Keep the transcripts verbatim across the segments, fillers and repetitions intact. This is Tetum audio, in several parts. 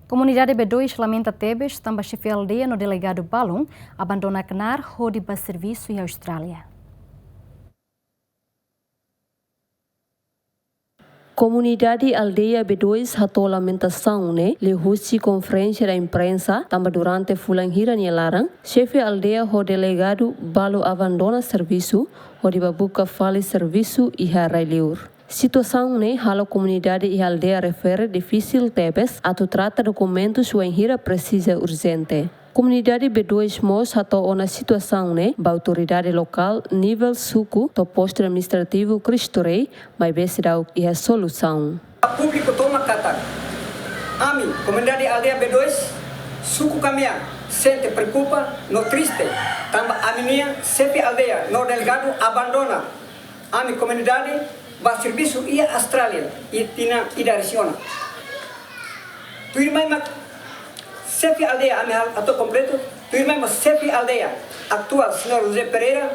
Komunidade B dois lamenta tebes tanba xefe aldeia no delegadu balun abandona knaar hodi ba servisu iha Austrália. Komunidade aldeia B dois hato'o lamentasaun ne'e liuhusi konferénsia da imprensa tanba durante fulan hira nia laran, xefe aldeia ho delegadu balu abandona servisu hodi ba buka fali servisu iha rai-liur. Situasaun ne'e halo komunidade iha aldeia refere difisil tebes atu trata dokumentus wainhira presiza urjente. Komunidade B dois mós hato'o ona situasaun ne'e ba autoridade lokál nivel suku to'o postu administrativu Cristo Rei, maibé seidauk iha solusaun. Públiku tomak katak, ami, komunidade aldeia B dois, suku Kamea, sente preokupa no triste tanba ami-nia xefe aldeia no delegadu abandona ami komunidade ba servisu iha Austrália iha tinan ida resin ona. Tuirmai mak xefe aldeia, ami hal-, hato'o kompletu, tuirmai mak xefe aldeia atuál, señór José Pereira,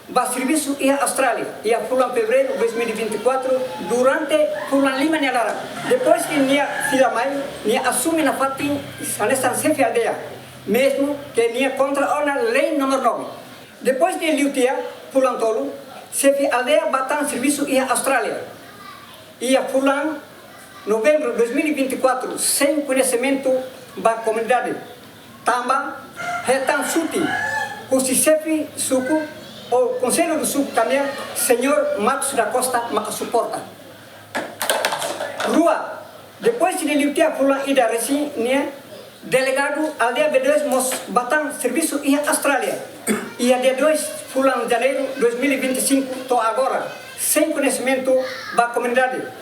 ba servisu iha Austrália iha fulan Fevereiru dois mil e vinte e quatro, durante fulan lima nia laran. Depois de nia fila mai, nia asume nafatin hanesan xefe aldeia, mezmu ke nia kontra ona lei númeru nove. Depois de liu tiha fulan tolu, xefe aldeia ba tan servisu iha Austrália iha fulan Novembru dois mil e vinte e quatro, sein koñesimentu ba komunidade. Tanba hetan suti husi xefe suku ou konsellu do suku Kamea, señór Matos da Costa, maka suporta. Rua, depois de liu tiha fulan ida resin ne'e, delegadu aldeia B dois mós ba tan servisu iha Austrália iha dia dois fulan Janeiru dois mil e vinte e cinco to'o agora, sein koñesimentu ba komunidade.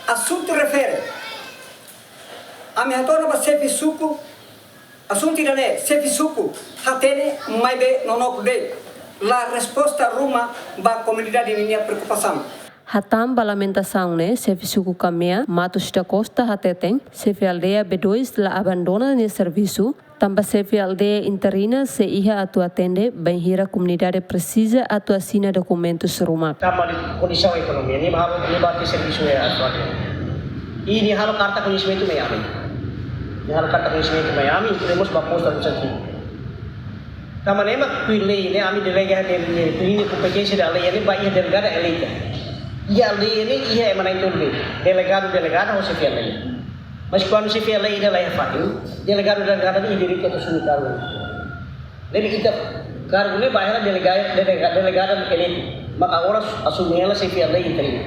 Asuntu refere, ami hato'o ona ba xefe suku, asuntu ida-ne'e xefe suku hatene, maibé nonook de'it, la resposta ruma ba komunidade ninia preokupasaun. Hatán ba lamentasaun ne'e, xefe suku Kamea, Matos da Costa, hateten xefe aldeia B dois la abandona nia servisu, tanba xefe aldeia interina sei iha atu atende bainhira komunidade presiza atu asina dokumentus ruma. Tanba kondisaun ekonomia, nia ba, nia ba servisu iha Austrália. I nia halo karta koñesimentu mai ami. Nia halo karta koñesimentu mai ami, i mós ba postu administrativu. Tanba ne'e mak tuir lei ne'e, ami delega de, de, tuir kompeténsia da lei ne'e ba iha delegada eleita. Iha lei ne'e iha ema na'in-tolu de'it, delegadu, delegada ho xefe aldeia. Mas kuandu xefe aldeia ida la iha fatin, delegadu, delegada nia iha direitu atu asume kargu. Ne'ebé ita kargu ne'e ba hela delega-, delega-, delegada eleitu. Maka agora asume hela xefe aldeia interina.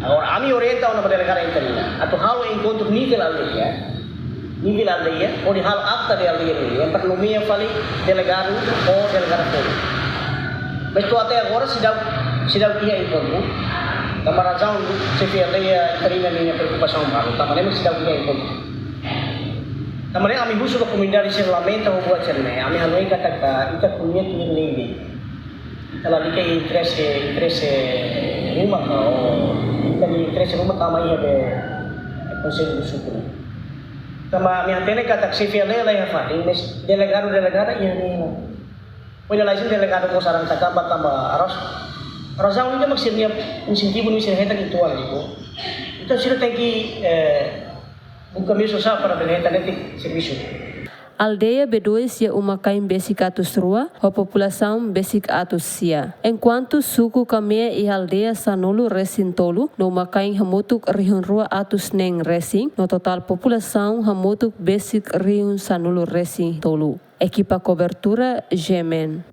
Agora ami orienta ona ba delegada interina atu halo enkontru nivel aldeia. Nivel aldeia, hodi halo akta de aldeia ne'e, para nomeia fali delegadu ou delegada foun. Mas to'o até agora seidauk, seidauk iha enkontru. Tanba razaun xefe aldeia interina ninia preokupasaun balu, tanba ne'e mak seidauk iha enkontru. Tanba ne'e ami husu ba komunidade sira lamenta ho buat sira-ne'e. Ami hanoin katak ita ko'alia tuir lei de'it. Ita lalika interese, interese ruma ka, ou ita-nia interese ruma tama iha be konsellu do suku ne'e. Tanba ami hatene katak xefe aldeia la iha fatin, mas delegadu, delegada iha ne'e. Pois la isin delegadu mós arranka tanba, tanba ras-, razaun ida mak sira-nia insentivu ne'e sira hetan uitoan liu. Entaun sira tenke, eh, buka meius oinsá para bele hetan netik servisu. Aldeia B dois iha uma-kain besik atus rua, ho populasaun besik atus sia. Enkuantu suku Kamea iha aldeia sanulu-resin-tolu, no uma-kain hamutuk rihun rua atus neen resin, no totál populasaun hamutuk besik rihun sanulu-resin-tolu. Ekipa kobertura, G M N.